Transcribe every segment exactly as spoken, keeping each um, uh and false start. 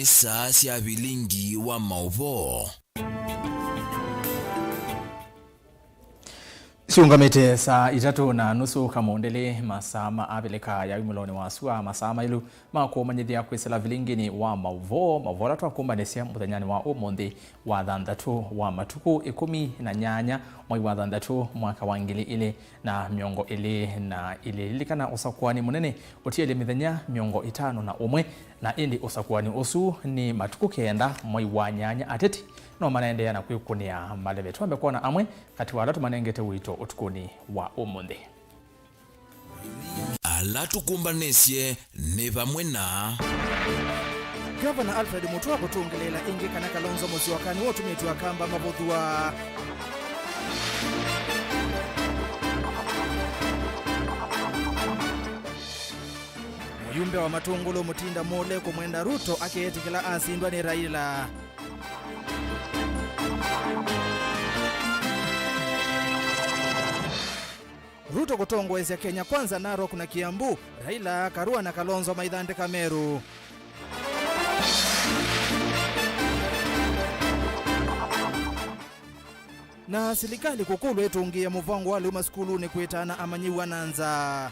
Saa sya vilingi wa maũvoo. Siũngamĩte saa itatũ na nusu kamũndĩlĩ, masaa ma Avilika ya wumĩlonĩ wa sua, masaa maĩlu ma kũmanyĩthya kwĩsĩla vilinginĩ wa maũvoo, maũvoo ala twakumbanĩsya mũthenyanĩ wa ũmũnthĩ wa thanthatũ wa matukũ ĩkũmi na nyanya mwai wa thanthatũ mwaka wa ngili ilĩ na mĩongo ĩlĩ na ilĩ. Lilikana ũsakũani mũnene ũtiele mĩthenya mĩongo ĩtano na ũmwe, na ĩndĩ ũsakũani ũsu nĩ matukũ kenda mwai wa nyanya. Ateti no manaendeea na kwĩkũnĩa maleve. Twambe kwona amwe katĩ wa ala tũmanengete ũito ũtukũnĩ wa ũmũnthĩ. Ala tũkũmbanĩsye nĩ vamwe na Gavana Alfred Mutua kũtũngĩlĩĩla ĩngĩ kana Kalonzo Musyoka nĩwe ũtumĩtw'e Akamba mavũthw'a. Mũyumbe wa Matũngũlũ Mutinda Mule kũmwenda Ruto akeetĩkĩla asindwa nĩ Raila. Ruto kũtongoesya Kenya Kwanza Narok na Kiambu, Raila, Karua na Kalonzo maithandĩka Meru. Na silikalĩ kũkũlw'a ĩtũngĩĩe mũvango wa lĩu masukulunĩ kwĩtana amanyĩw'a na nza.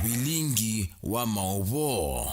Vilingi wa maũvoo.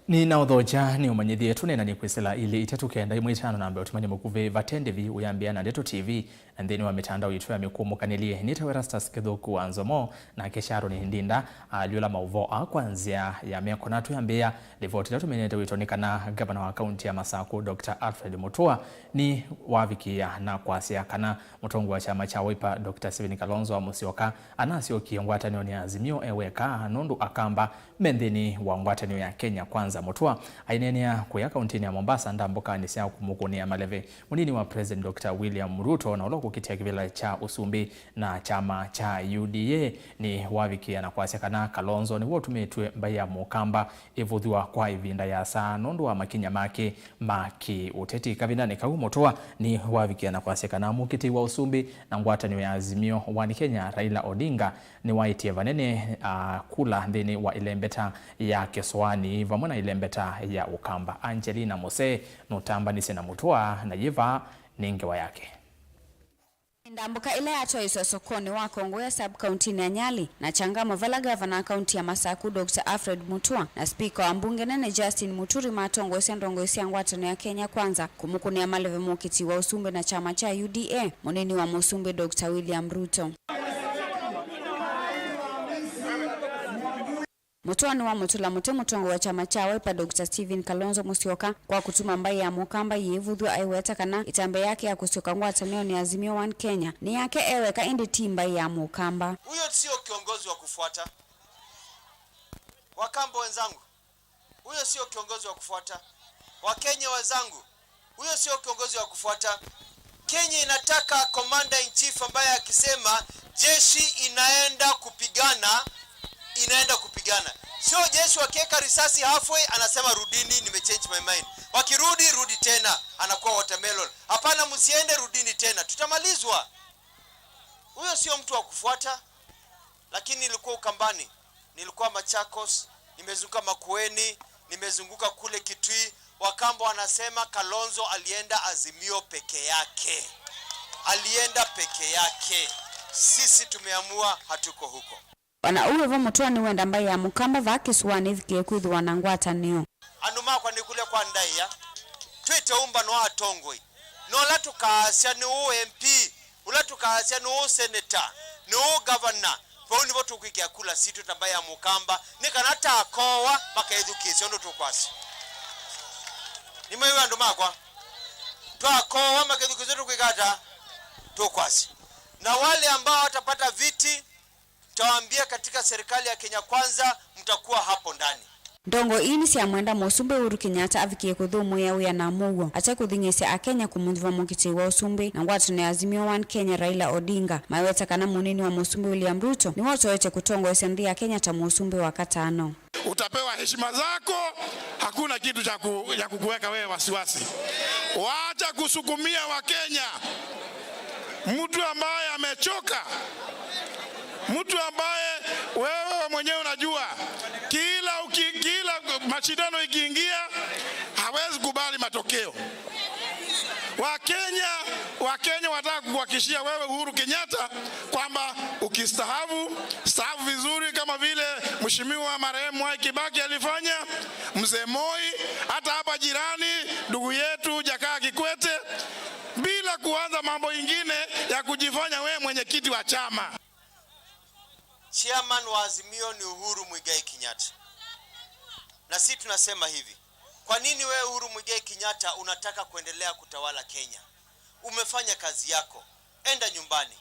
Nĩnaũthokya nĩũmanyĩthye tũneenany'e kwĩsĩla ilĩ itatũ kenda ĩmwe ĩtano na mbee ũtumany'e mũkuvĩ vate ndĩvi ũyambĩa na Ndeto T V na nthĩnĩ wa mĩtandao yitũ ya mĩkũmũkanĩlye. Nĩtawa Erastus Kĩthũku wa Nzomo, nake Sharon Ndinda alyũla maũvoo aa kwa nzĩa ya meko. Na twĩambĩĩa, livoti ĩla tũminĩte wĩto nĩ kana ngavana wa kaunti ya Masakũ, Doctor Alfred Mutua, nĩwavikĩĩa na kwasya kana mũtongoi wa kyama kya Wiper, Doctor Stephen Kalonzo Musyoka, anasyokie ngwatanĩonĩ ya Azimio e weka nũndũ Akamba me nthĩnĩ wa ngwatanĩo ya Kenya Kwanza. Mutua aineenea kũya kauntinĩ ya Mombasa ndambũkanĩ sya kũmũkũnĩa maleve mũnini wa President Doctor William Ruto, na ũla ũkũkitĩa kĩvĩla kya ũsumbĩ na kyama kya U D A, nĩwavikĩĩa na kwasya kana Kalonzo nĩwe ũtumĩtw'e mbaĩ ya Mũkamba ĩvũthw'a kwa ĩvinda yĩasa nũndũ wa makinya make ma kĩ-ũteti. Kavindanĩ kau, Mutua nĩwavikĩĩa na kwasya kana mũkitĩi wa ũsumbĩ na ngwatanĩo ya Azimio One Kenya, Raila Odinga, nĩwaĩtye vanene, ah, kula nthĩnĩ wa ĩlembeta ya Kĩsũanĩ vamwe na ĩlembeta ya Ũkamba. Angelina Mose nũtambanisye na Mutua, na yĩva nĩ ngewa yake. Ndambũka ĩla yatwaĩĩswe sokonĩ wa Kongowea sub-kauntinĩ ya Nyali na Changamwe, vala ngavana wa kaunti ya Masaku, Doctor Alfred Mutua, na spika wa mbunge nene, Justin Muturi, matongoesya ndongoi sya ngwatanĩo ya Kenya Kwanza kũmũkũnĩa maleve mũkitĩi wa ũsumbĩ na kyama kya U D A, mũnini wa mũsumbĩ, Doctor William Ruto. Mũtwaani wa mũtũla mũtĩ, mũtongoi wa kyama kya Wiper, Doctor Stephen Kalonzo Musyoka, kwa kũtuma mbaĩ ya Mũkamba yĩĩvũthw'a, aiweta kana ĩtambya yake ya kũsyoka ngwatanĩonĩ ya Azimio One Kenya nĩ yake e weka, ĩndĩ ti mbaĩ ya Mũkamba. Huyo sio kiongozi wa kufuata. Wakamba wenzangu, huyo sio kiongozi wa kufuata. Wakenya wenzangu, huyo sio kiongozi wa kufuata. Kenya inataka commander in chief ambaye akisema jeshi inaenda kupigana, inaenda kupigana. Sio jeshi wakiweka risasi halfway anasema, "Rudini, nimechange my mind." Wakirudi, rudi tena, anakuwa watermelon. "Hapana, msiende, rudini tena." Tutamalizwa. Huyo sio mtu wa kufuata. Lakini nilikuwa Ukambani, nilikuwa Machakos, nimezunguka Makueni, nimezunguka kule Kitui. Wakamba wanasema Kalonzo alienda Azimio peke yake. Alienda peke yake. Sisi tumeamua hatuko huko. O na ũu wĩ vo, Mũtũa nĩwenda mbaĩ ya Mũkamba vaa kĩsũanĩ ĩvikĩe kwĩthĩwa na ngwatanĩo. Andũ makwa, nĩ kũlya kwa ndaĩa, twĩte ũmbano wa atongoi, na ũla tũkaasya nĩ ũ M P, ũla tũkaasya nĩ ũ senator, nĩ ũ governor, vau nĩvo tũkwĩkĩa kula sitũ ta mbaĩ ya Mũkamba, nĩ kana ta akoowa makethukĩĩsya ũndũ tũkwasya. Nĩmwĩw'a, andũ makwa? Twakoowa makethukĩĩsya tũkwĩka ata? Tũkwasya. Na wale ambao watapata viti, tawaambia katika serikali ya Kenya Kwanza, mtakuwa hapo ndani. Ndongoi ii nĩsyamwenda Mũsumbĩ Uhuru Kenyatta avikĩe kũthũmũĩa wĩa na mũuo, ate kũthing'ĩĩsya Akenya kũmũnyuva mũkitĩi wa ũsumbĩ na ngwatanĩo ya Azimio One Kenya, Raila Odinga. Maiweta kana mũnini wa Mũsumbĩ William Ruto nĩwe ũtoetye kũtongoesya nthĩ ya Kenya ta Mũsumbĩ wa katano. Utapewa heshima zako, hakuna kitu cha ku-, ya kukuweka wewe wasiwasi. Wacha kusukumia Wakenya. Mtu ambaye amechoka, mtu ambaye wewe Mwenyewe unajua, kila uki, kila mashindano ikiingia, hawezi kubali matokeo. Wakenya, Wakenya wanataka kukuhakikishia wewe Uhuru Kenyatta kwamba ukistahafu, stahafu vizuri kama vile Mheshimiwa marehemu Mwai Kibaki alifanya, Mzee Moi, hata hapa jirani ndugu yetu Jakaya Kikwete, bila kuanza mambo ingine ya kujifanya wewe mwenyekiti wa chama. Chairman wa Azimio ni Uhuru Muigai Kenyatta. Na si tunasema hivi, kwa nini wewe Uhuru Muigai Kenyatta unataka kuendelea kutawala Kenya? Umefanya kazi yako, enda nyumbani.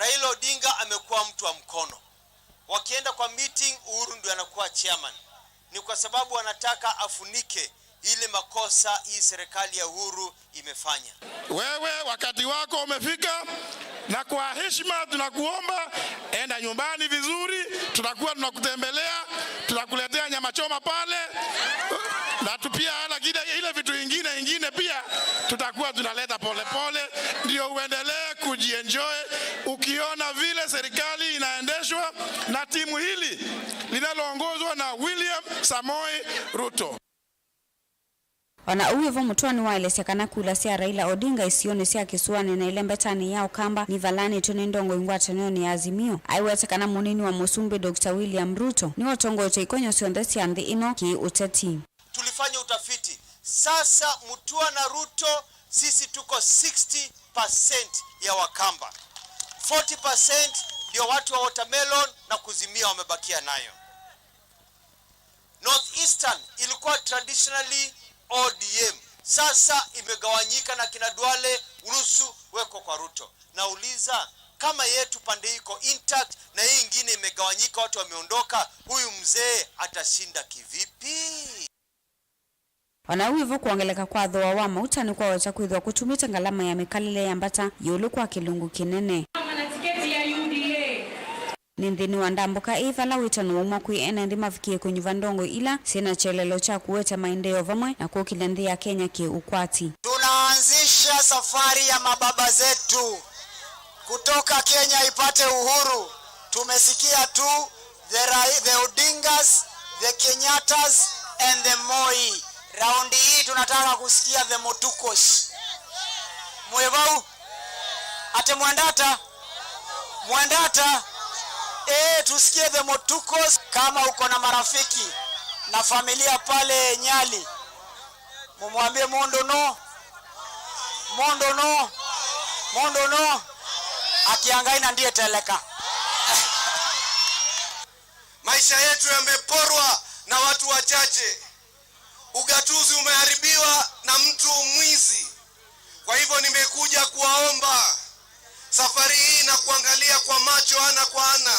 Raila Odinga amekuwa mtu wa mkono. Wakienda kwa meeting, Uhuru ndio anakuwa chairman. Ni kwa sababu anataka afunike ile makosa hii serikali ya Uhuru imefanya. Wewe wakati wako umefika, na kwa heshima tunakuomba enda nyumbani vizuri, tutakuwa tunakutembelea, tutakuletea nyama choma pale na tu pia, lakini ile vitu ingine ingine pia tutakuwa tunaleta polepole, ndio uendelee kujienjoy ukiona vile serikali inaendeshwa na timu hili linaloongozwa na William Samoei Ruto. O na ũu wĩ vo, Mutua nĩwaelesya kana kula sya Raila Odinga isionĩ sya Kĩsũanĩ na Ilembetanĩ ya Ũkamba nivalanĩtw'e nĩ ndongoi ngwatanĩonĩ ya Azimio. Aiweta kana mũnini wa mũsumbĩ Doctor William Ruto nĩwe ũtongoetye ikonyo syonthe sya nthĩ ĩno kĩ-ũteti. Tulifanya utafiti. Sasa Mutua na Ruto, sisi tuko sixty percent ya Wakamba. Forty percent ndio watu wa watermelon na kuzimia wamebakia nayo. North Eastern ilikuwa traditionally O D M. Sasa imegawanyika na kina Duale, nusu weko kwa Ruto. Nauliza, kama yetu pande iko intact na hii ingine imegawanyika, watu wameondoka, huyu mzee atashinda kivipi? O na ũu wĩ vo, kwongeleka kwa thooa wa mauta nĩkwaweta kwĩthĩwa kũtumĩte ngalama ya mĩkalĩle yambata ĩũlũ kwa kĩlungu kĩnene. Nĩ nthĩnĩ wa ndambũka ĩĩ vala wĩtano waumwa kwĩ ene nthĩ mavikĩe kũnyuva ndongoi ila syĩ na kyelelo kya kũete maendeeo vamwe na kũkĩlya nthĩ ya Kenya kĩ-ũkwati. Tunaanzisha safari ya mababa zetu kutoka Kenya ipate uhuru. Tumesikia tu the Rai-, the Odingas, the Kenyatas and the Moi. Raundi hii tunataka kusikia the Mutukos. Mwĩ vau? Ate mwendata? Mwendata? Eh, tusikie the Mutukos. Kama uko na marafiki na familia pale Nyali, mumwambie mũndũ no, mũndũ no, mũndũ no, akiangai na ndiye teleka. Maisha yetu yameporwa na watu wachache. Ugatuzi umeharibiwa na mtu mwizi. Kwa hivyo nimekuja kuwaomba safari hii na kuangalia kwa macho ana kwa ana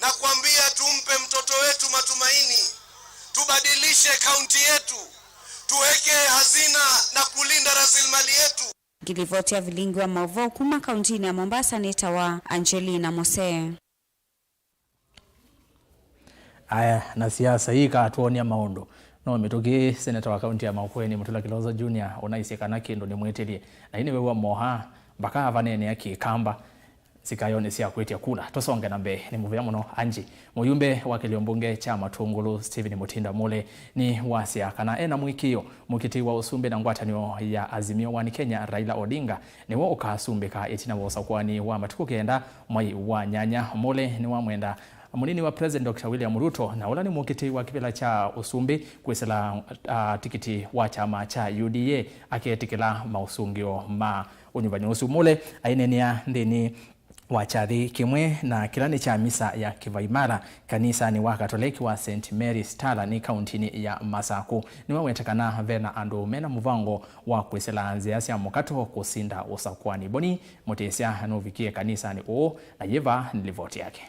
na kuambia tumpe mtoto wetu matumaini. Tubadilishe kaunti yetu. Tuweke hazina na kulinda rasilimali yetu. Ngilivoti ya vilingi wa mauvoo kuma kauntinĩ ya Mombasa nĩtawa Angelina Mose. Aya, na siasa ii ikatwony'a maũndũ. No mĩtũkĩ, seneta wa kaunti ya Makueni, Mutula Kilonzo Junior, ũnaisye kana kĩndũ nĩmwĩtĩlye, na ĩndĩ nĩwew'a moha mbaka avaneenea Kĩkamba sikayonĩ sya kwĩtya kula. Tũsonge na mbee, nĩ mũvea mũno Angie. Mũyumbe wa kĩlio mbunge kya Matungulu, Stephen Mutinda Mule, nĩwasya kana ena mũĩkĩĩo mũkitĩi wa ũsumbĩ na ngwatanĩo ya Azimio One Kenya, Raila Odinga, nĩwe ũkasumbĩka ĩtina wa ũsakũani wa matukũ kenda mwai wa nyanya. Mule nĩwamwenda mũnini wa President Doctor William Ruto, na ũla nĩ mũkitĩi wa kĩvĩla kya ũsumbĩ kwĩsĩla, ah, tikiti wa kyama kya U D A, aketĩkĩla maũsũngĩo ma ũnyuvani ũsu. Mule aineenea nthĩnĩ wa kyathĩ kĩmwe na kĩla nĩ kya misa ya kĩvaimala kanisanĩ wa Katoleki wa Saint Mary's Tala nĩ kauntinĩ ya Masaku. Nĩwaweta kana vena andũ mena mũvango wa kwĩsĩla nzĩa sya mũkato kũsinda ũsakũani. Boni Mũtĩsya nũvikie kanisanĩ ũũ, na yĩva nĩ livoti yake.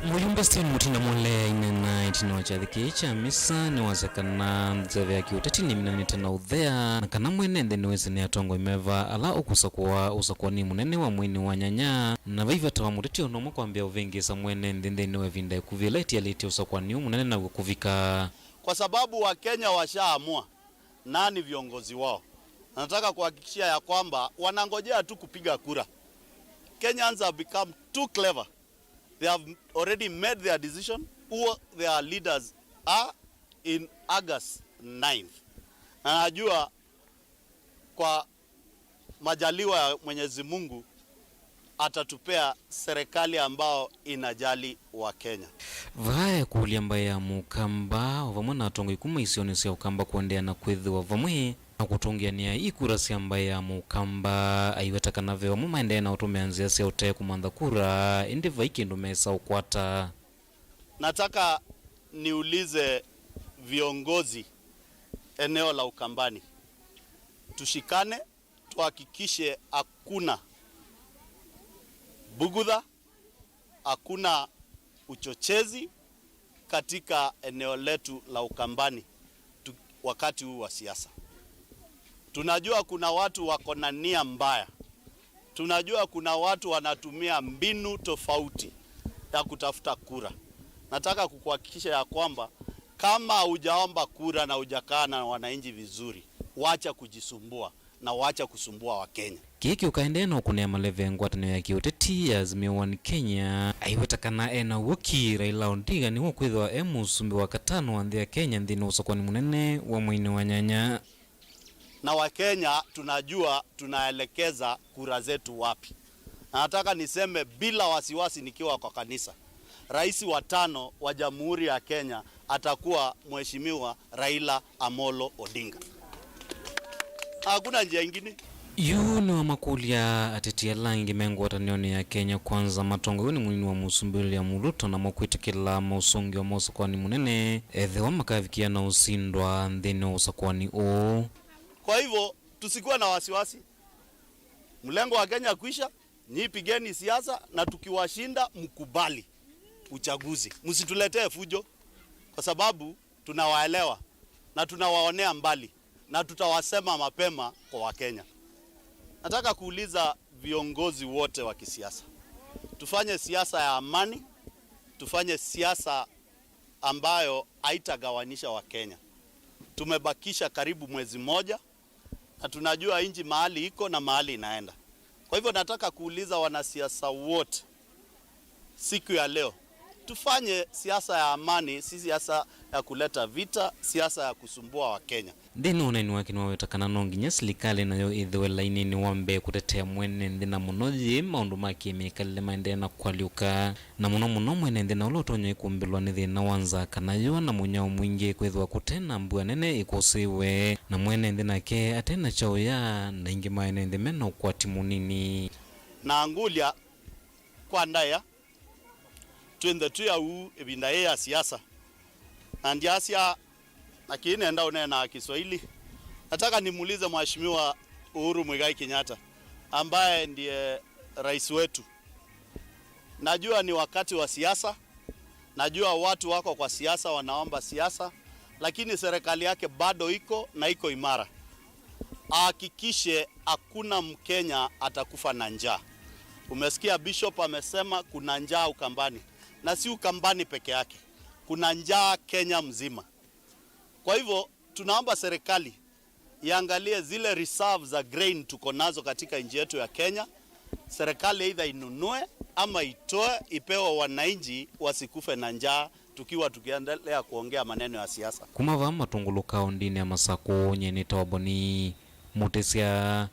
Mũyumbe Stephen Mutinda Mule aineena ĩtina wa kyathĩ kĩĩ kya misa nĩwasya kana nzeve ya kĩũteti nĩminanĩte na ũthea, na kana mwene nthĩ nĩwĩsĩ nĩ atongoi meva ala ũkũsakũa ũsakũani mũnene wa mweinĩ wa nyanya, na vai vata wa mũteti o na ũmwe kwambĩa ũvĩngĩĩsa mwene nthĩ nthĩnĩ wa ĩvinda ĩkuvĩ ĩla ĩtialĩtye ũsakũani ũũ mũnene naw'o kũvika. Kwa sababu Wakenya washaamua nani viongozi wao. Na nataka kuhakikishia ya kwamba wanangojea tu kupiga kura. Kenyans have become too clever. They have already made their decision who their leaders are in August ninth. Na najua kwa majaliwa ya Mwenyezi Mungu atatupea serikali ambao inajali wa Kenya. Vaa ekũlya mbaĩ ya Mũkamba, o vamwe na atongoi kuma isionĩ sya Ũkamba kũendeea na kwĩthĩwa vamwe na kũtũngĩanĩa ikura sya mbaĩ ya Mũkamba. Aiweta kana ve vamwe maendee na ũtũmĩa nzĩa sya ũtee kũmantha kura, ĩndĩ vai kĩndũ mesa ũkwata. Nataka niulize viongozi eneo la Ukambani, tushikane, tuhakikishe hakuna bugudha, hakuna uchochezi katika eneo letu la Ukambani tu, wakati huu wa siasa. Tunajua kuna watu wako na nia mbaya. Tunajua kuna watu wanatumia mbinu tofauti ya kutafuta kura. Nataka kukuhakikisha ya kwamba kama hujaomba kura na hujakaa na wananchi vizuri, wacha kujisumbua na wacha kusumbua Wakenya. Kĩĩ kĩũkaendee na ũkũnĩa maleve ngwatanĩo ya kĩũteti ya Azimio One Kenya. Aiweta kana e na ũw'o ki Raila Odinga nĩwe ũkwĩthĩwa e mũsumbĩ wa katano wa nthĩ ya Kenya nthĩnĩ wa ũsakũani mũnene wa mweinĩ wa nyanya. Na Wakenya tunajua tunaelekeza kura zetu wapi. Na nataka niseme bila wasiwasi nikiwa kwa kanisa, rais wa tano wa Jamhuri ya Kenya atakuwa Mheshimiwa Raila Amolo Odinga. Hakuna njia ingine. Yu nĩwamakũlya ateti ala angĩ me ngwatanĩonĩ ya Kenya Kwanza matongoew'e nĩ mũnini wa mũsumbĩ William Ruto namo kwĩtĩkĩla maũsũngĩo ma ũsakũani mũnene ethĩwa makavikĩa na ũsindwa nthĩnĩ wa ũsakũani ũũ. Kwa hivyo, tusikuwe na wasiwasi. Mlengo wa Kenya kwisha, nyi pigeni siasa na tukiwashinda mkubali uchaguzi. Msituletee fujo kwa sababu tunawaelewa na tunawaonea mbali na tutawasema mapema kwa Wakenya. Nataka kuuliza viongozi wote wa kisiasa, tufanye siasa ya amani, tufanye siasa ambayo haitagawanisha Wakenya. Tumebakisha karibu mwezi mmoja na tunajua nchi mahali iko na mahali inaenda. Kwa hivyo nataka kuuliza wanasiasa wote siku ya leo, tufanye siasa ya amani, si siasa ya kuleta vita, siasa ya kusumbua Wakenya. Nthĩnĩ wa ũneeni wake nĩwaweta kana no nginya silikalĩ nayo ĩthĩwe laininĩ wa mbee kũtetea mwene nthĩ, na mũno yĩ maũndũ ma kĩmĩkalĩle maendee na kũalyũka, na mũno mũno mwene nthĩ na ũla ũtonya ĩkumbĩlwa nĩ thĩna wa nzaa kana yũa na mũnyao mwingĩ, kwĩthĩwa kũte na mbua nene ĩkũsĩĩwe, na mwene nthĩ nake ate na kyaũya, na aingĩ ma ene nthĩ me na ũkwati mũnini. Na ngũlya kwa ndaĩa, twĩ nthĩ twĩ au ĩvinda yĩĩ ya siasa. Na ndiasya, lakini nenda ũneena Kiswahili. Nataka nimuulize Mheshimiwa Uhuru Muigai Kenyatta, ambaye ndiye rais wetu. Najua ni wakati wa siasa, najua watu wako kwa siasa, wanaomba siasa, lakini serikali yake bado iko na iko imara. Ahakikishe hakuna Mkenya atakufa na njaa. Umesikia Bishop amesema kuna njaa Ukambani, na si Ukambani peke yake, kuna njaa Kenya mzima. Kwa hivyo, tunaomba serikali iangalie zile reserves za grain tuko nazo katika nchi yetu ya Kenya. Serikali either inunue ama itoe, ipewe wananchi wasikufe na njaa tukiwa tukiendelea kuongea maneno ya siasa. Kuma vaa Matungulu kaũndĩnĩ ya Masakũ, nyie nĩtawa Boni Mũtĩsya.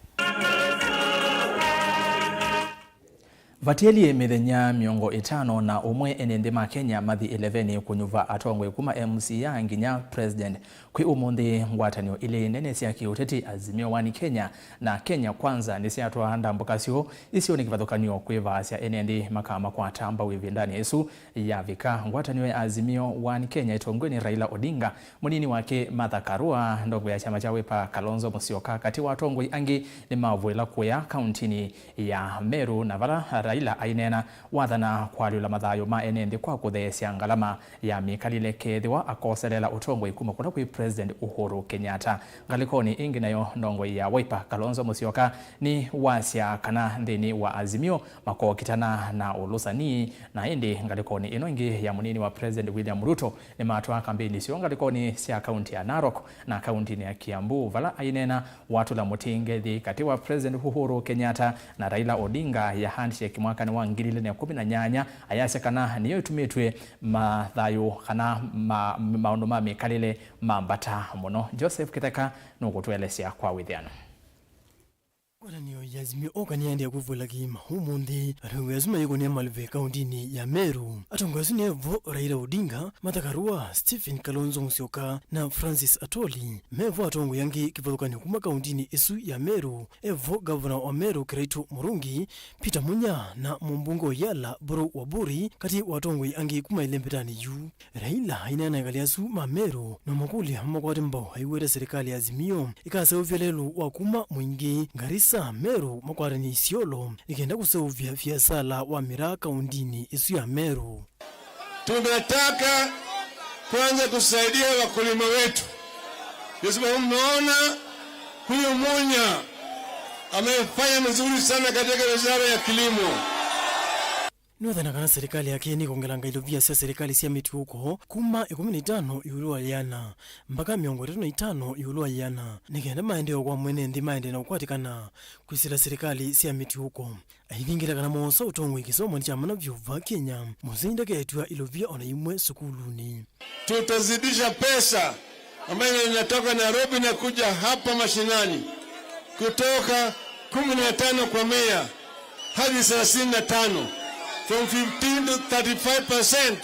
Vatielye mĩthenya mĩongo ĩtano na ũmwe ene nthĩ ma Kenya mathi ĩlevenĩ kũnyuva atongoi kuma M C A nginya president. Kwĩ ũmũnthĩ, ngwatanĩo ilĩ nene sya kĩũteti, Azimio One Kenya na Kenya Kwanza, nĩsyatwaa ndambũka syoo isionĩ kĩvathũkany'o kwĩvaasya ene nthĩ makamakwata mbau ĩvindanĩ ĩsu yavika. Ngwatanĩo ya Azimio One Kenya ĩtongoew'e nĩ Raila Odinga, mũnini wake Martha Karua, ndongoi ya kyama kya Wiper Kalonzo Musyoka, katĩ wa atongoi angĩ, nĩmavoela kũya kauntinĩ ya Meru, na vala Raila aineena, wathana kũalyũla mathayũ ma ene nthĩ kwa kũtheesya ngalama ya mĩkalĩle kethĩwa akoselela ũtongoi kuma kũla kwĩ President Uhuru Kenyatta. Ngalĩkonĩ ĩngĩ nayo, ndongoi ya Wiper Kalonzo Musyoka nĩwasya kana nthĩnĩ wa Azimio makokitana na ũlũsani, na ĩndĩ ngalĩkonĩ ĩno ĩngĩ ya mũnini wa President William Ruto nĩmatwaa kambĩni syoo ngalĩkonĩ sya kaunti ya Narok na kauntinĩ ya Kiambu, vala aineena watũla mũtingethĩ katĩ wa President Uhuru Kenyatta na Raila Odinga ya handshake mwakanĩ wa ngili ilĩ na ĩkũmi na nyanya, ayasya kana nĩyo ĩtumĩtw'e mathayũ kana ma-, maũndũ ma mĩkalĩle mambata mũno. Joseph Kĩtheka nũkũtũelesya kwa wĩthĩano. Ngwatanĩo ya Azimio oka nĩyaendee kwĩvũla kĩĩma ũmũnthĩ atongoi asu mayĩkũnĩa malũve kauntinĩ ya Meru. Atongoi asu nĩvo Raila Odinga, Martha Karua, Stephen Kalonzo Musyoka na Francis Atoli. Mevo atongoi angĩ kĩvathũkany'o kuma kauntinĩ ĩsu ya Meru. Evo ngavana wa Meru Kiraitu Murungi, Peter Munya na mũmbunge wa Yala Buru Waburi katĩ wa atongoi angĩ kuma ĩlembetanĩ yu. Raila aineena na ekali asu ma Meru na ũmakũlya mamakwate mbau aiweta serikali ya Azimio ĩkaseũvya lelũ wa kuma Mwingi, Garissa, Meru makwatanĩe Isiolo nĩ kenda kũseũvya viasala wa mĩraa kauntinĩ ĩsu ya Meru. Tunataka kwanza kusaidia wakulima wetu. Ndio sababu mmeona huyu Munya amefanya mzuri sana katika wizara ya kilimo. Nĩwathana kana serikali yake nĩkongelanga ilovia sya serikali sya mĩtiũko kuma ĩkũmi na itano ĩũlũ wa ĩana mpaka mĩongo ĩtatũ na itano ĩũlũ wa ĩana, nĩ kenda maendeeo kwa mwene nthĩ maendee na ũkwatĩkana kwĩsĩla serikali sya mĩtiũko. Aivingĩla kana moosa ũtongoi kĩsomonĩ kya mana vyũ va Kenya, mũsyai ndaketw'a ilovia o na imwe sukulunĩ. Tutazidisha pesa ambayo inatoka Nairobi na kuja hapa mashinani, kutoka kumi na tano kwa mia hadi thelathini na tano, from fifteen to thirty-five percent.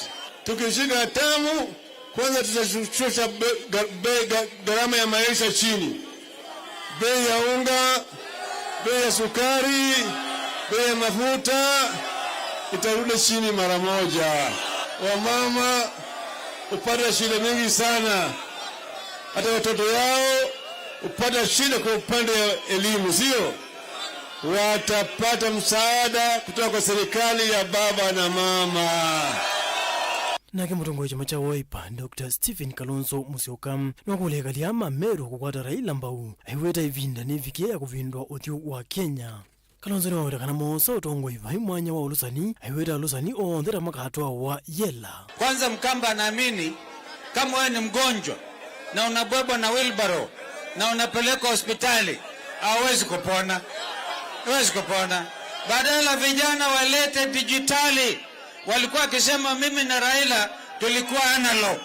Tukishika hatamu, kwanza tutashusha be-, ga-, be-, ga-, gharama ya maisha chini. Bei ya unga, bei ya sukari, bei ya mafuta itarudi chini mara moja. Wamama hupata shida mingi sana, hata watoto yao hupata shida kwa upande ya elimu, sio? Watapata msaada kutoka kwa serikali ya baba na mama. Nake mũtongoi wa kyama kya Wiper, Doctor Stephen Kalonzo Musyoka, nĩwakũlya ekali aa ma Meru kũkwata Raila mbau, aiweta ĩvinda nĩvikĩe ya kũvindũa ũthyũ wa Kenya. Kalonzo nĩwaweta kana moosa ũtongoi vai mwanya wa ũlũsani, aiweta alũsani onthe ta makatwawa yela. Kwanza, Mkamba anaamini kama wewe ni mgonjwa na unabebwa na wheelbarrow na unapelekwa hospitali, hauwezi kupona. Huwezi kupona. Badala vijana walete dijitali, walikuwa wakisema mimi na Raila tulikuwa analog.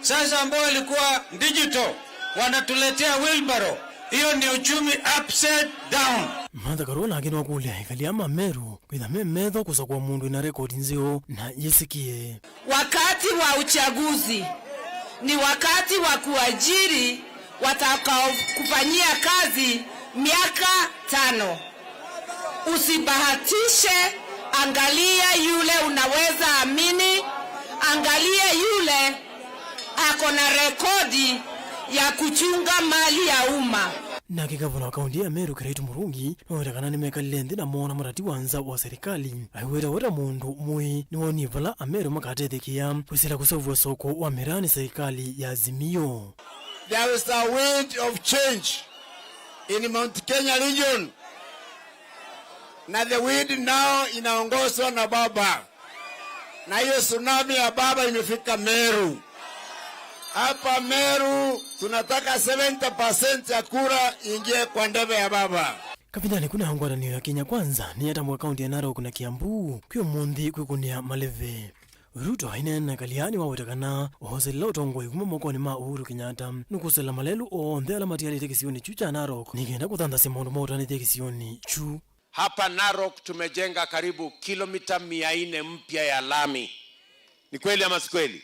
Sasa ambao walikuwa digital, wanatuletea wheelbarrow. Hiyo ni uchumi upside down. Martha Karua nake nĩwakũlya ekali aa ma Meru kwĩtha me metho kũsakũa mũndũ wĩna rekodi nzeo na yĩsĩkĩe. Wakati wa uchaguzi ni wakati wa kuajiri watakaokufanyia kazi miaka tano. Usibahatishe, angalia yule unaweza amini, angalia yule ako na rekodi ya kuchunga mali ya umma. Nake ngavana wa kaunti ya Meru, Kiraitu Murungi, nĩwaweta kana nĩmekalile nthĩ na moona mũtati wa nza wa serikali. Aiweta we ta mũndũ mũĩ nĩwonie vala Ameru makatetheekea kwĩsĩla kũseũvw'a soko wa mĩraa nĩ serikali ya Azimio. There is a wind of change in Mount Kenya region. Na the wind now inaongozwa na baba. Na hiyo tsunami ya baba imefika Meru. Hapa Meru tunataka seventy percent ya kura ingie kwa ndebe ya baba. Kavindanĩ kũu, ngwatanĩo ya Kenya Kwanza nĩyatambũka kaunti ya Narok na Kiambu kwĩ ũmũnthĩ kwĩkũnĩa maleve. Ruto aineena na ekali aa nĩwaweta kana ũhoselela ũtongoi kuma mokonĩ ma Uhuru Kenyatta nũkũsela malelũ onthe ala matialĩte kĩsionĩ kyu kya Narok nĩ kenda kũthanthasya maũndũ ma ũtanĩthya kĩsionĩ kyu. Hapa Narok tumejenga karibu kilomita mia nne mpya ya lami. Ni kweli ama si kweli?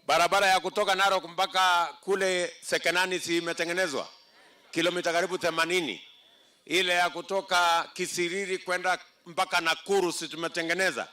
Barabara ya kutoka Narok mpaka kule Sekenani si imetengenezwa? Kilomita karibu themanini. Ile ya kutoka Kisiriri kwenda mpaka Nakuru si tumetengeneza?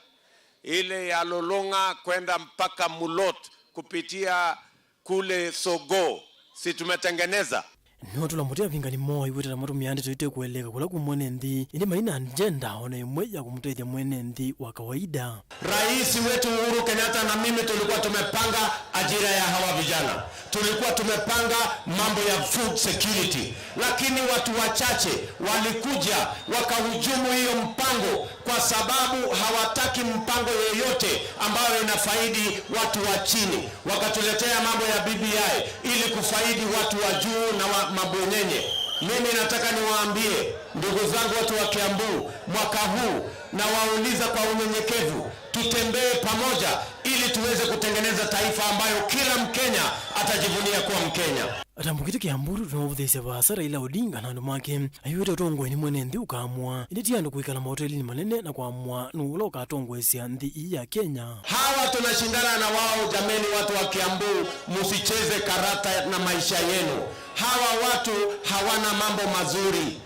Ile ya Lolong'a kwenda mpaka Mulot kupitia kule Sogo, si tumetengeneza? Nĩwatũla mũtĩ avingani moo aiw'ĩte ta matũmĩa ndeto ite kũeleeka kũla kwĩ mwene nthĩ, ĩndĩ mai na agenda o na ĩmwe ya kũmũtethya mwene nthĩ wa kawaida. Rais wetu Uhuru Kenyatta na mimi tulikuwa tumepanga ajira ya hawa vijana. Tulikuwa tumepanga mambo ya food security, lakini watu wachache walikuja wakahujumu hiyo mpango kwa sababu hawataki mpango yeyote ambayo inafaidi watu wa chini. Wakatuletea mambo ya B B I ili kufaidi watu wa juu na wa mabwenyenye. Mimi nataka niwaambie, ndugu zangu watu wa Kiambu, mwaka huu nawauliza kwa unyenyekevu, tutembee pamoja ili tuweze kutengeneza taifa ambayo kila Mkenya atajivunia kuwa Mkenya. Atambũkĩte Kĩambu, tũnamũvũthĩĩsya vaasa Raila Odinga na andũ make aiw'ĩte ũtongoinĩ mwene nthĩ ũkaamũa, ĩndĩ ti andũ kwĩkala maotelinĩ manene na kũamũa nũũ ũla ũkatongoesya nthĩ ii ya Kenya. Hawa tunashindana na wao, jameni, watu wa Kiambu, musicheze karata na maisha yenu. Hawa watu hawana mambo mazuri.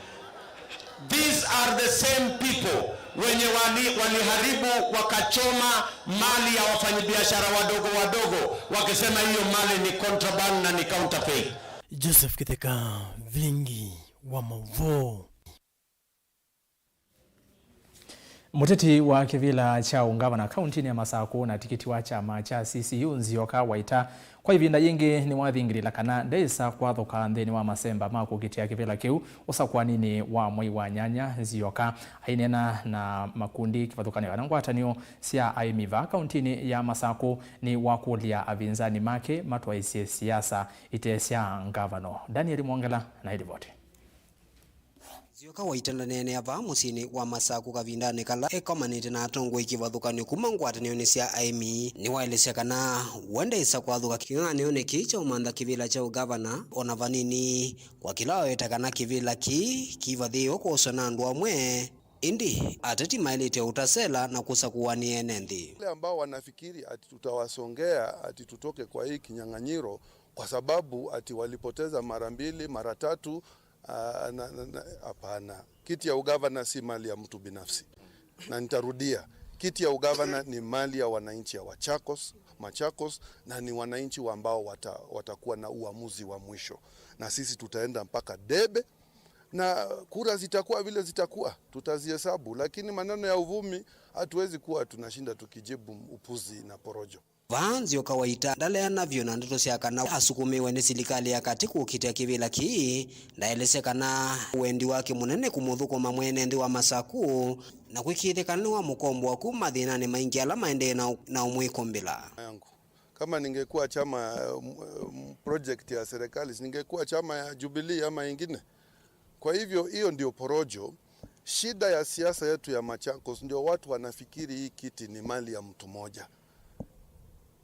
These are the same people wenye wali, waliharibu wakachoma mali ya wafanyabiashara wadogo wadogo, wakisema hiyo mali ni contraband na ni counterfeit. Joseph Kitheka, Vilingi wa Mauvoo. Mũteti wa kĩvĩla kya ũngavana kauntinĩ ya Masakũ na tikiti wa kyama kya C C U Nzioka Waita kwa ĩvinda yĩngĩ nĩwathingĩlĩla kana ndeĩsa kwathũka nthĩnĩ wa masemba ma kũkitĩa kĩvĩla kĩu. Ũsakũaninĩ wa mwei wa nyanya, Nzioka aineena na makundi kĩvathũkany'o kana ngwatanĩo sya aĩmi vaa kauntinĩ ya Masakũ nĩwakũlya avinzani make matwaĩsye siasa ite sya ngavano. Daniel Mwongela na ĩlivoti. Nzioka Waita ndaneenea vaa mũsyĩnĩ wa Masakũ kavindanĩ kala ekomanĩte na atongoi kĩvathũkany'o kuma ngwatanĩonĩ sya aĩmi. Nĩwaelesya kana we ndeĩsa kwathũka kĩng'ang'anĩonĩ kĩĩ kya ũmantha kĩvĩla kya ũgavana o na vanini, kwa kĩla waweta kana kĩvĩla kĩĩ kĩvathĩĩwe kwoswa na andũ amwe, ĩndĩ ateti maĩlĩte ũtasela na kũsakũanĩa ene nthĩ. Wale ambao wanafikiri ati tutawasongea ati tutoke kwa hii kinyang'anyiro kwa sababu ati walipoteza mara mbili, mara tatu, Ah, na, na, na, hapana. Kiti ya ugavana si mali ya mtu binafsi. Na nitarudia, kiti ya ugavana ni mali ya wananchi ya Wachakos, Machakos, na ni wananchi wa ambao wata, watakuwa na uamuzi wa mwisho. Na sisi tutaenda mpaka debe, na kura zitakuwa vile zitakuwa, tutazihesabu. Lakini maneno ya uvumi, hatuwezi kuwa tunashinda tukijibu upuzi na porojo. Vaa Nzioka Waita ndaleana vyũ na ndeto sya kana asukũmĩwe nĩ silikalĩ ya katĩ kũkitĩa kĩvĩla kĩĩ. Ndaelesya kana wendi wake mũnene kũmũthũkũma mwene nthĩ wa Masakũ na kwĩkĩĩthya kana nĩwamũkomboa kuma mathĩnanĩ maingĩ ala maendee na, na ũmwĩkũmbĩla. Yangu. Kama ningekuwa chama, mm, mm, project ya serikali, ningekuwa chama ya Jubilee ama ingine. Kwa hivyo, hiyo ndio porojo. Shida ya siasa yetu ya Machakos ndio watu wanafikiri hii kiti ni mali ya mtu moja.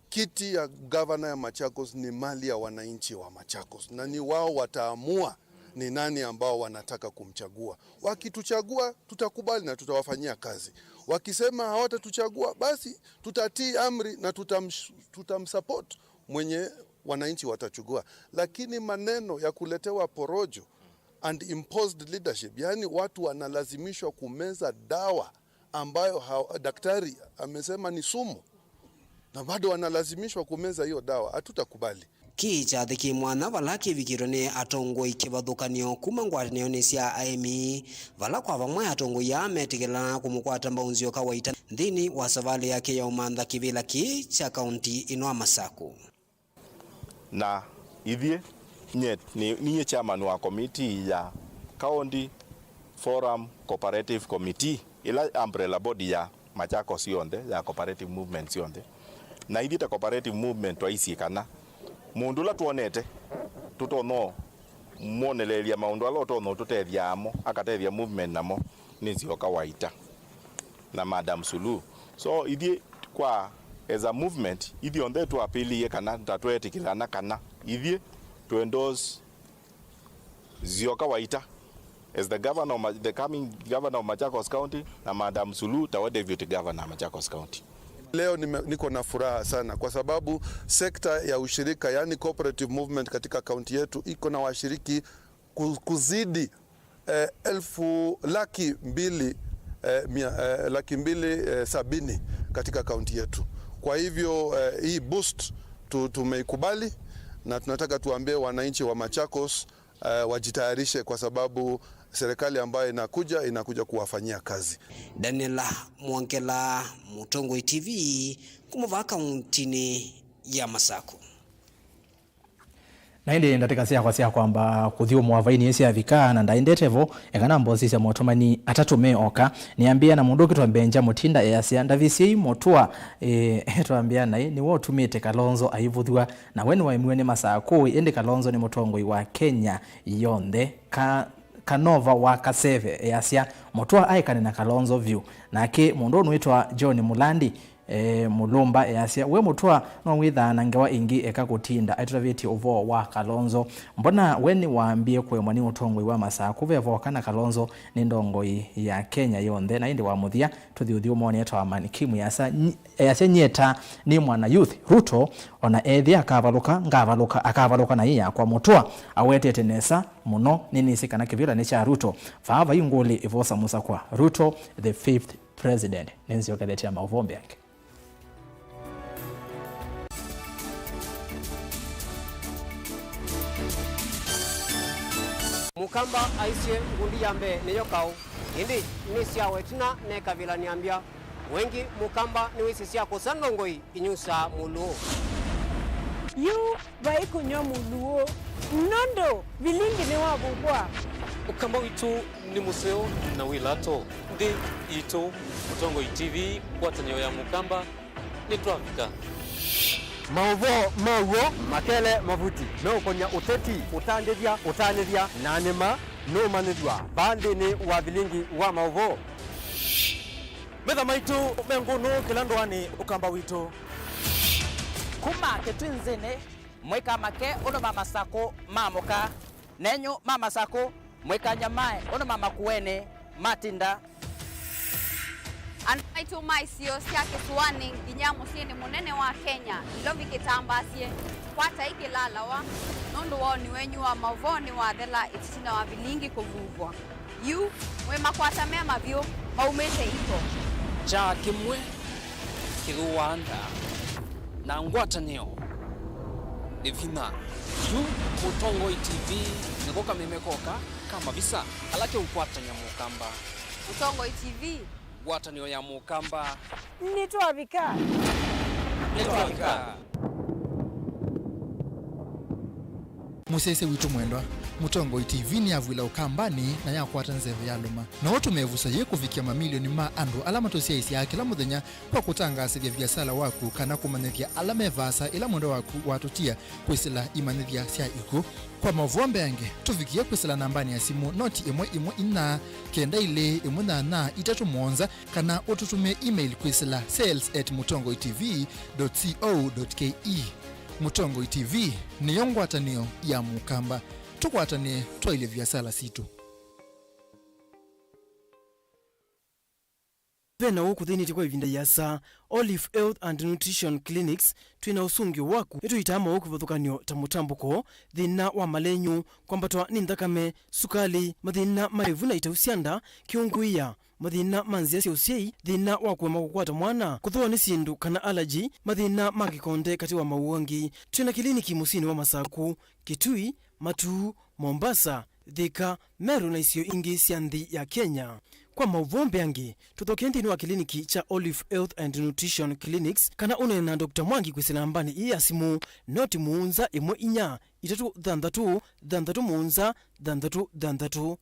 Kiti ya gavana ya Machakos ni mali ya wananchi wa Machakos, na ni wao wataamua ni nani ambao wanataka kumchagua. Wakituchagua, tutakubali na tutawafanyia kazi. Wakisema hawatatuchagua, basi tutatii amri na tutamsh-, tutamsupport mwenye wananchi watachagua. Lakini maneno ya kuletewa porojo and imposed leadership, yaani watu wanalazimishwa kumeza dawa ambayo ha-, daktari amesema ni sumu, na bado wanalazimishwa kumeza hiyo dawa, hatutakubali. Kĩĩ kyathĩ kĩ mwanya vala kĩvikĩtwe nĩ atongoi kĩvathũkany'o kuma ngwatanĩonĩ sya aĩmi, vala kwa vamwe atongoi aa metĩkĩlana kũmũkwata mbau Nzioka Waita nthĩnĩ wa savalĩ yake ya ũmantha kĩvĩla kĩĩ kya kaunti ĩno ya Masakũ. Na ithyĩ, nyie, nĩ, ninyie chairman wa committee ya County Forum Cooperative Committee, ĩla umbrella body ya Machakos yonthe, ya cooperative movement syonthe. Na ithyĩ ta cooperative movement twaisye kana mũndũ ũla twonete tũtonya mwoneleelya maũndũ ala ũtonya ũtũtethya amo, akatethya movement namo, nĩ Nzioka Waita na Madam Suluhu. So, ithyĩ kwa, as a movement, ithyonthe twapĩlĩie kana, ta tweetĩkĩlana kana, ithyĩ tũ endorse Nzioka Waita as the governor of Ma-, the coming governor of Machakos County, na Madam Suluhu tawe deputy governor wa Machakos County. Leo nime-, niko na furaha sana kwa sababu sekta ya ushirika, yaani cooperative movement katika kaunti yetu iko na washiriki ku-, kuzidi, eh, elfu laki mbili, eh, mia, eh, laki mbili, eh, sabini katika kaunti yetu. Kwa hivyo, eh, hii boost tu-, tumeikubali na tunataka tuambie wananchi wa Machakos, Eh, wajitayarishe kwa sababu serikali ambayo inakuja, inakuja kuwafanyia kazi. Daniel Mwongela, Mũtongoi T V, kuma vaa kauntinĩ ya Masaku. Na ĩndĩ ndatĩka syakwa sya kwamba kũthyũmũa vai nĩsyavika, na ndaendete vo, eka nambosisya motũmani atatũ me oka. Nĩambĩĩa na mũndũ ũkĩtwa Mbenja Mũtinda easya, "Ndavisyei mũtũa, ĩ, twambĩa naĩ, nĩwe ũtumĩte Kalonzo aivũthw'a, na we nĩwaemiwe nĩ Masakũi, ĩndĩ Kalonzo nĩ mũtongoi wa Kenya yonthe." Ka-, Kanova wa Kaseve easya, "Mũtũa aekane na Kalonzo vyũ." Nake mũndũ ũnwĩtwa John Mulandi, e, Mũlũmba easya, "We mũtũa no wĩthaa na ngewa ĩngĩ eka kũtinda atũtavĩtye ũvoo wa Kalonzo. Mbona we nĩwaambie kũemwa nĩ ũtongoi wa Masakũ ve voka na Kalonzo nĩ ndongoi ya Kenya yonthe?" Na ĩndĩ wa mũthya tũthi ũthyũmũonĩ etwa Amani Kimu easya, nyi-, easya, "Nyie ta nĩ mwana youth, Ruto ona ethĩa akavalũka, ngavalũka, akavalũka na ĩ yakwa." Mũtũa awetete nesa mũno, nĩnĩsĩ kana kĩvĩla nĩ kya Ruto. Vaa vai ngũlĩ ĩvosa mũsakwa, Ruto the fifth president. Nĩnzyokethete ya maũvoo mbeange. Mũkamba aisye ngundi ya mbee nĩyo kaũ, ĩndĩ nĩ syawa ĩtina nekavĩla nĩambya. Wengĩ Mũkamba nĩwĩsĩ sya kũsa ndongoi inyusaa mũlũũ. Yu vai kũnywa mũlũũ, nũndũ vilingi nĩwavukwa. Ũkamba witũ nĩ mũseo na wĩ lato. Nthĩ itũ, Mũtongoi T V, ngwatanĩo ya Mũkamba, nĩtwavika. Maũvoo ma w'o makele mavuti meũkonya ũteti, ũtandĩthya, ũtanĩthya, na nĩma nũũmanyĩthw'a vaa nthĩnĩ wa vilingi wa maũvoo. Metha maitũ me ngũnũ kĩla ndũanĩ Ũkamba witũ. Kuma Kĩtwinzĩnĩ, mũikamake ũndũ ma Masakũ maamũka. Nenyu ma Masakũ, mũikanyamae ũndũ ma Makuenĩ matinda. Andũ maitũ ma isio sya kĩsũanĩ nginya mũsyĩnĩ mũnene wa Kenya, Nairobi kĩtambaasye, kwatai kĩlalawa, nũndũ woni wenyu wa maũvoo nĩwathela ĩtina wa vilingi kũvuvwa. Yu, mwĩ makwata me mavyũ maumĩte iko. Kyaa kĩmwe kĩthũaa nda, na ngwatanĩo nĩ vinya. Yu Mũtongoi T V nĩko kameme koka ka mavisa ala keũkwatany'a Mũkamba. Mũtongoi T V. Ngwatanĩo ya Mũkamba. Nĩtwavika. Nĩtwavika. Mũsyaĩĩsya witũ mwendwa, Mũtongoi T V nĩyavw'ĩla Ũkambanĩ na yakwata nzeve ya lũma. No ũtũme ĩvuso yĩĩ kũvikĩa mamilioni ma andũ ala matũsyaĩĩsyaa kĩla mũthenya kwa kũtangaasĩthya viasala waku kana kũmanyĩthya ala me vaasa ĩla mwendwa waku watũtia kwĩsĩla imanyĩthya sya ikw'ũ. Kwa maũvoo mbeange, tũvikĩe kwĩsĩla nambanĩ ya simũ noti ĩmwe ĩmwe inya kenda ilĩ ĩmwe nyanya itatũ mũonza, kana ũtũtũmĩe email kwĩsĩla sales at mũtongoi T V dot co dot K E. Mũtongoi T V nĩyo ngwatanĩo ya Mũkamba. Tũkwatanĩe twaĩlye viasala sitũ. Ve na ũũ kũthĩnĩtye kwa ĩvinda ĩasa. Olive Health and Nutrition Clinics, twĩ na ũsũngĩo waku. Nĩtũitaa maũũ kĩvathũkany'o ta mũtambũko, thĩna wa malenyu, kwambatwa nĩ nthakame, sukali, mathĩna ma ĩvu na itau sya nda, kĩũngũĩa, mathĩna ma nzĩa sya ũsyai, thĩna wa kũema kũkwata mwana, kũthũwa nĩ syĩndũ kana allergy, mathĩna ma kĩkonde katĩ wa maũũ angĩ. Twĩ na kĩliniki mũsyĩnĩ wa Masaku, Kitui, Matuu, Mombasa, Thika, Meru na isio ingĩ sya nthĩ ya Kenya. Kwa maũvoo mbeange, tũthokee nthĩnĩ wa kĩliniki kya Olive Health and Nutrition Clinics kana ũneene na Doctor Mwangi kwĩsĩla nambanĩ ĩĩ ya simũ, noti mũonza ĩmwe inya itatũ thanthatũ thanthatũ mũonza thanthatũ thanthatũ.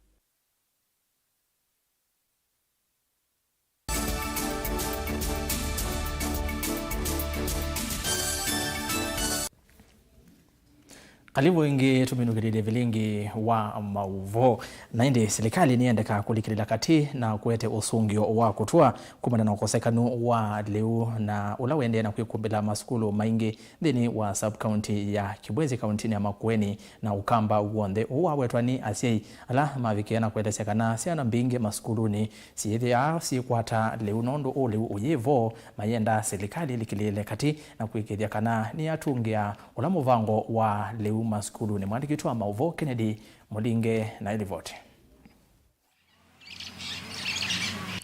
Kalivu ĩngĩ tũminũkĩlĩlye vilingi wa maũvoo. Na ĩndĩ silikalĩ nĩyendeka kũlikĩlĩla katĩ na kũete ũsũngĩo wa kũtũa kumana na ũkosekanu wa lĩu na ũla ũendee na kwĩkũmbĩla masukulu maingĩ nthĩnĩ wa sub-county ya Kibwezi, kauntinĩ ya Makueni na Ũkamba w'onthe. Ũu wawetwa nĩ asyai ala mavikĩe na kũelesya kana syana mbingĩ masukulunĩ syĩthĩaa syĩkwata lĩu nũndũ ũũ lĩu ũyĩ vo, mayenda silikalĩ ĩlikĩlĩĩle katĩ na kũĩkĩĩthya kana nĩyatũngĩa ũla mũvango wa lĩu masukulunĩ. Mwandĩki witũ wa maũvoo Kennedy Mũlinge na ĩlivoti.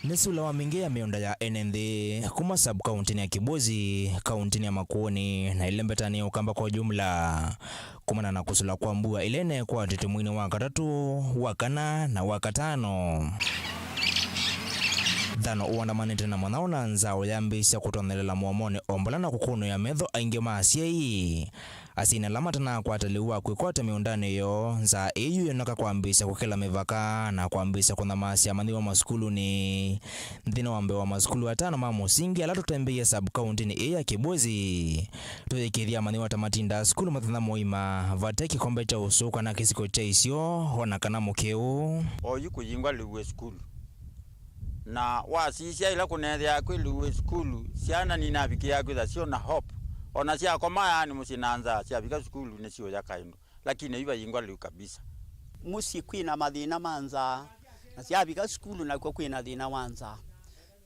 Nĩ sula wa mingĩ ya mĩũnda ya ene nthĩ kuma sub-kauntinĩ ya Kibwezi, kauntinĩ ya Makueni, na ĩlembetanĩ ya Ũkamba kwa jumla, kumana na kũsula kwa mbua ĩla ĩneekwatĩtwe mweinĩ wa katatũ, wa kana, na wa katano. Thano ũandamanĩte na mũnyao na nzaũ yambĩĩsya kũtonyelela mũomonĩ o mbala na kũkũnũĩa metho aingĩ ma asyai. Asyai ala matanakwata lĩu wa kwĩkwata mĩũndanĩ yoo, nzaa ĩĩ yu yoneka kwambĩĩsya kũkĩla mĩvaka na kwambĩĩsya kũnyamaasya amanyĩw'a masukulunĩ. Nthĩnĩ wa mbee wa masukulu atano ma mũsingi ala tũtembeie sub-kauntinĩ ĩĩ ya Kibwezi, tũyĩkĩĩthya amanyĩw'a ta matindaa sukulu mũthenya mũima vate kĩkombe kya ũsũũ kana kĩsiko kya isyo, o na kana mũkĩũ. Oyu kũyingwa lĩu wĩ sukulu. Na wasisya ĩla kũneethĩawa kwĩ lĩu wĩ sukulu, syana ninavikĩaa kwĩtha syona hope. O na syakoma yaani mũsyĩ na nzaa, syavika sukulu nĩsiũya kaĩndũ. Lakini yu vayingwa lĩu kabisa. Mũsyĩ kwĩna mathĩna ma nzaa, na syavika sukulu nakw'o kwĩna thĩna wa nzaa.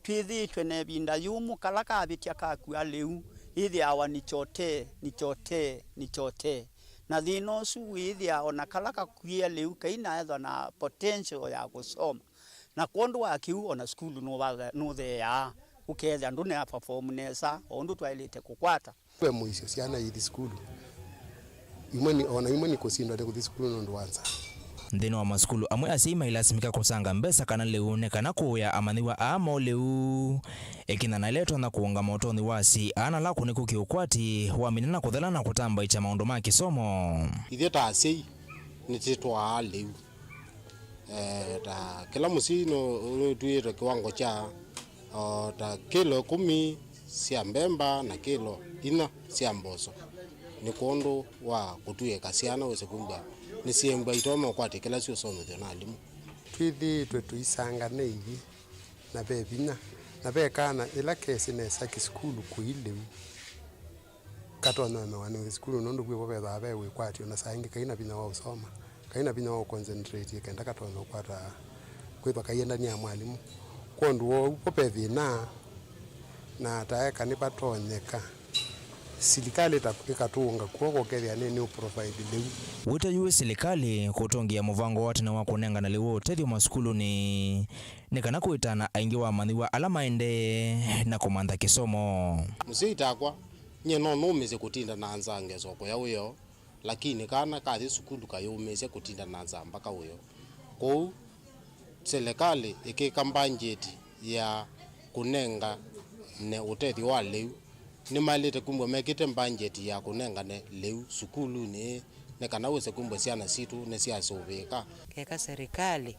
Twĩthĩĩtwe na ĩvinda yũmũ, kala kavĩtya kakua lĩu, ĩthĩawa nĩ kyotee, nĩ kyotee, nĩ kyotee. Na thĩna ũsu wĩĩthĩa o na kala kakuĩe lĩu kainaethwa na potential ya kũsoma. Na kwondũ wa kĩu, o na sukulu nũvathe-, nũtheeaa, ũkethĩa ndũnea perform nesa o ũndũ twaĩlĩte kũkwata. Ve mũisyo syana ithi sukulu. Imwe nĩ, o na imwe nĩkũsindwa nĩ kũthi sukulu nũndũ wa nzaa. Nthĩnĩ wa masukulu amwe, asyai mailasimĩka kũsanga mbesa kana lĩu nĩ kana kũũya amanyĩw'a aa moo lĩu. Ĩkinya na ĩla ĩtonya kũũngama ũtonyi wa asyai aa na lakũ nĩkũ kĩũkwati wamina na kũthela na kũtambaĩkya maũndũ ma kĩsomo. Ithyĩ ta asyai nĩtĩtwaa lĩu. Eh, ta kĩla mũsyai nũ-, nũtw'ĩĩtwe kĩwango kya, o, ta kĩlo ĩkũmi sya mbemba na kĩlo inya sya mboso. Nĩ kwondũ wa kũtw'ĩĩka syana wĩse kwĩmbwa nĩsyĩmbwa itonya ũkwatya kĩla syũsomethw'a na alimũ. Twĩthĩĩtwe tũisanga nĩ ithi na ve vinya, na ve kana ĩla kesĩ nesa kĩsukulu kũi lĩu. Katonya ũemewa nĩ ũthi sukulu nũndũ kwĩvo vethĩawa ve wĩkwatyo, na saa ingĩ kaina vinya wa ũsoma, kaina vinya wa ũconcentrate kenda katonya ũkwata kwĩthwa kaiendani ya mwalimũ. Kwondũ wa ũu, vo ve thĩna, na taeka nĩvatonyeka silikalĩ ta ĩkatũũnga kw'oko ũkethĩa nĩ, nĩ ũprovide lĩu. Wĩta yu wĩ silikalĩ kũtũngĩa mũvango wa tene wa kũnengana lĩu wa ũtethyo masukulunĩ, nĩ kana kũĩtana aingĩ wa amanyĩw'a ala maendee na kũmantha kĩsomo. Mũsyai takwa, nyie no nũmĩsye kũtinda na nzaa ngesoka kũya wĩoo, lakini kana kathi sukulu kayũmĩĩsya kũtinda na nzaa mbaka wĩoo. Kwoou, silikalĩ ĩkĩka mbangyeti ya kũnengane ũtethyo wa lĩu, nĩmaĩlĩte kwĩmbwa mekĩte mbangyeti ya kũnengane lĩu sukulunĩ ĩĩ, nĩ kana wĩse kwĩmbwa syana sitũ nĩsyasũvĩĩka. Keka serikali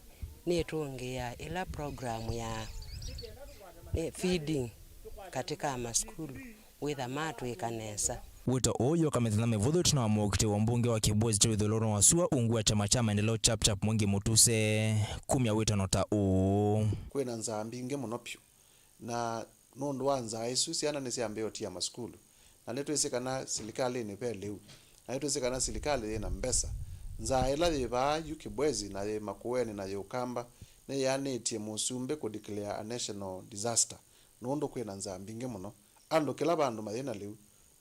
nĩtũngĩaa ĩla program ya, eh, feeding katika masukulu, wĩtha matwĩka nesa. Wĩto ũũ wĩũka mĩthenya mĩvũthũ ĩtina wa mũkitĩ wa mbunge wa Kibwezi kya ĩthũĩro wa sua ungu wa kyama kya Maendeleo Chap Chap Mwingi Mutuse kumya wĩtano ta ũũ. Kwĩna nzaa mbingĩ mũno vyũ, na nũndũ wa nzaa ĩsu, syana nĩsyambĩĩe ũtia masukulu, na nĩtwĩsĩ kana silikalĩnĩ ve lĩu, na nĩtwĩsĩ kana silikalĩ yĩna mbesa. Nzaa ĩla yĩ vaa yu Kibwezi na yĩ Makueni na yĩ Ũkamba nĩyeanĩtye mũsumbĩ kũ declare a national disaster nũndũ kwĩna nzaa mbingĩ mũno. Andũ kĩla vandũ mayĩ na lĩu.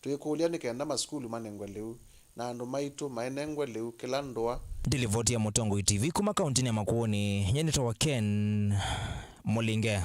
Twĩkũlya nĩ kenda masukulu manengwe lĩu, na andũ maitũ mainengwe lĩu kĩla ndũa. Ndilivoti ya Mũtongoi T V kuma kauntinĩ ya Makueni, nyie nĩtawa Ken Mũlinge.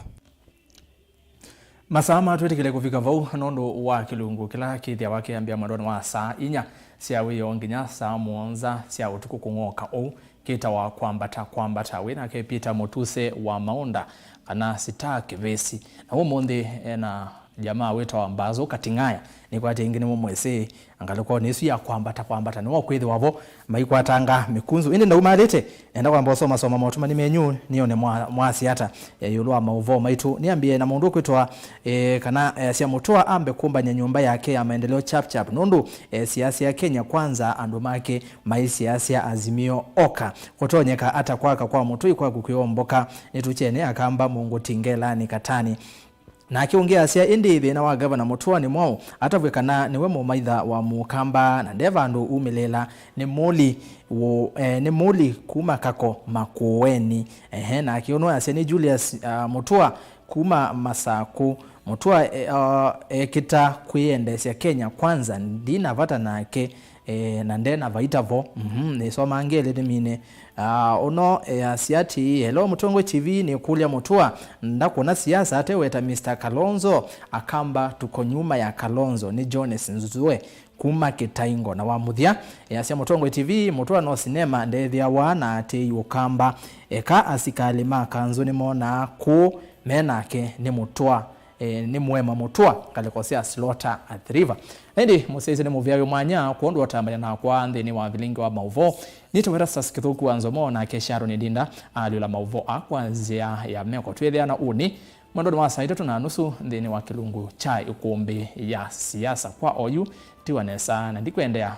Masaa matwĩtĩkĩle kũvika vau nũndũ wa kĩlungu kĩla kĩthĩawa kĩambĩa mwendonĩ wa saa inya sya wĩoo nginya saa mũonza sya ũtukũ kũng'oka ũu. Kĩtawa Kwambata Kwambata. Wĩ nake Peter Mũtuse wa Maũnda, kana Sita Kĩvĩsi. Na ũmũnthĩ ena jamaa wĩtawa Mbazu Kating'aya. Nĩkwatĩ ĩngĩ nĩmũmwĩsĩ ngalĩkonĩ ĩsu ya kwambata kwambata. Nĩwe ũkwĩthĩwa vo maikwatanga mĩkunzu. Ĩndĩ ndaumalĩte, nenda kwamba ũsomasoma maũtũmani menyu, nĩone mwa-, mwasya ata, eh, ĩũlũ wa maũvoo maitũ. Nĩambĩe na mũndũ ũkwĩtwa, eh, kana, eh, sya mũtũa ambe kũmbany'a nyũmba yake ya maendeleo chap chap. Nũndũ, eh, siasa ya Kenya Kwanza andũ make maisiasya Azimio oka. Kũtonyeka ata kwaka kwa mũtũi kwaku kwĩomboka? Nĩtũkyene akamba mũngũti ngelani katani. Nake ũngĩ asya, ĩndĩ thĩna wa Gavana Mũtũa nĩ mwaũ? Atavw'e kana nĩwe mũmaitha wa Mũkamba na nde vandũ umĩlĩĩla. Nĩ mũli wũ-, eh, nĩ mũli kuma Kako Makueni. Ehe, nake ũnũ asya nĩ Julius, ah, Mũtũa kuma Masakũ. Mũtũa, eh, ah, ekĩta kwĩyendeesya Kenya Kwanza, ndina vata nake. E, na nde na vaita vo. Mhm, nĩsomaa ngelĩ nĩmine. Ah, ũno easya atĩĩ, "Hello Mũtongoi T V, nĩkũlya Mũtũa ndakwona siasa ateweta Mister Kalonzo, Akamba tuko nyuma ya Kalonzo." Nĩ Jones Nzue kuma Kĩtaingo. Na wa mũthya easya, "Mũtongoi T V, Mũtũa no sinema ndethĩawa na atĩĩ Ũkamba. Eka asikalĩ ma kanzũ nĩmonaa kũũ menake nĩ Mũtũa." E, nĩ mũema Mũtũa, ngalĩko sya Slaughter Athi River. Na ĩndĩ mũsyaĩĩsya nĩ mũvea wĩ mwanya kwondũ ũtambanya nakwa nthĩnĩ wa vilingi wa maũvoo. Nĩtawa Erastus Kĩthũku wa Nzomo, nake Sharon Ndinda alyũla maũvoo aa kwa nzĩa ya meko. Twĩthĩana ũnĩ mwendonĩ wa saa itatũ na nusu nthĩnĩ wa kĩlungu kya ĩkũmbĩ ya siasa. Kwa oyu, tiwa nesa na ndikwendea